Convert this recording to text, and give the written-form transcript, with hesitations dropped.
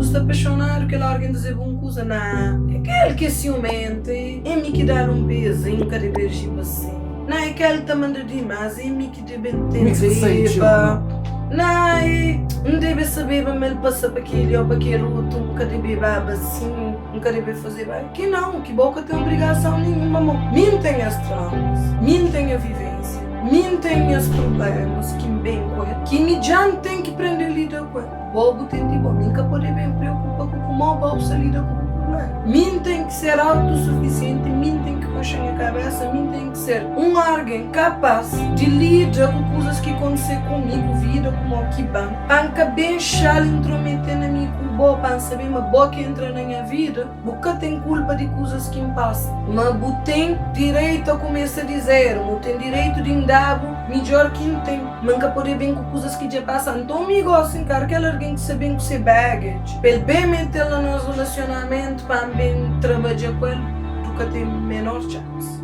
sta apaixonadu, kel algen dize-bu un kuza, na é kel ki é siumenta, é mi ki da-l un bezinhu, ka debe ajiba si. Na é kel ta manda dimás, é mi ki debe ntendeba. Na é N debe sabeba ma el pasa pa kel-li ô pa kel otu, N ka debe baba si, N ka debe fazeba ki nau, ki bo ka ten obrigason ninhun pamó mi N ten nhas traumas, mi N ten nha vivensia, mi N ten nhas prublémas ki N ben ku el, ki mi dja N ten ki prende lida ku el. Bo bu ten di bo, mi N ka pode ben preokupa ku kumó bo bu sta lida ku bu prubléma. Mi N ten ki ser autosufisienti, mi N ten ki konxe nha kabésa, mi N ten ki ser un algen kapás di lida ku kuzas ki kontise ku mi, ku vida, kumó ki ban, pa N ka ben xa-l intromete na mi ku bo, pa N sabe ma bo ki entra na nha vida, bu ka ten kulpa di kuzas ki N pasa. Ma bu ten direitu a kumesa di zeru, bu ten direitu di N da-bu midjór ki N ten. Ma N ka pode ben ku kuzas ki dja pasa. Nton mi gosi N kar kel algen ki sta ben ku se baggage pa el ben mete-l na nos relasionamentu pa N ben trabadja ku el, du ka ten menor chance.